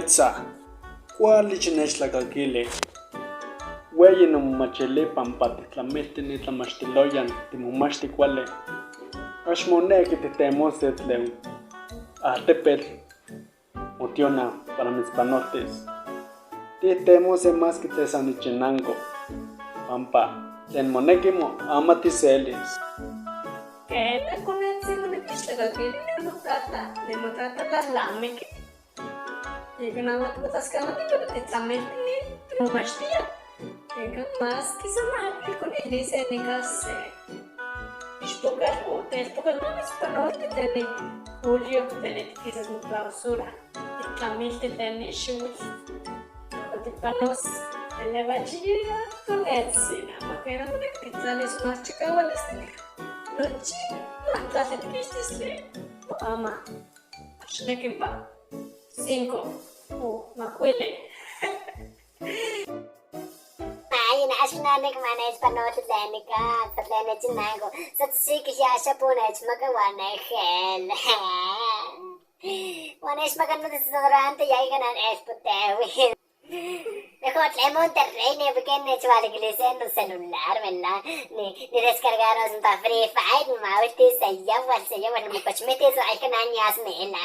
Nometza, cuali xinechtlacaquili. Hueyi nomomachili pampa tijtlamilti ni tlamachtiloyan timomachti cuali. Ax monequi tijtemose tlen altepetl motiona para mitzpanoltis. Tijtemose masqui tlen san ichinanco, pampa tlen monequi ama tiselis. Quena, conetzi, monequi ixtlacaquili motata, motata tlalnamiqui. Yeca nama timotlascamati pero titlamilti ni timomachtía. Yeca masqui san aquil conilise nica se ichpocatl o telpocatl ma mitzpanolti tlen ni julio tlen tiquisas moclausura. Titlamilti tlen ni xihuitl o tijpanos tlen ne bachillerato conetzi. Ama quena monequi tijtlalis más chicahualistli nochi majtlactli tiquixtis tlen ama xnequi pa cinco o macuili. Ay, ax nanek ma nechpanolti tlen nica, tlen nechinanco, sa xiquixaxa po nechmaca huan ne gel. Huan nechmaca no desodorante ya ica nechpotehui. Mejor tlen Monterrey ne porque nechhualiquilise no celular, ¿verdad? Ni descargaros pa Free Fire, mahuiltis seyahual, seyahual, nimocochmihtis, ay que nañas mela.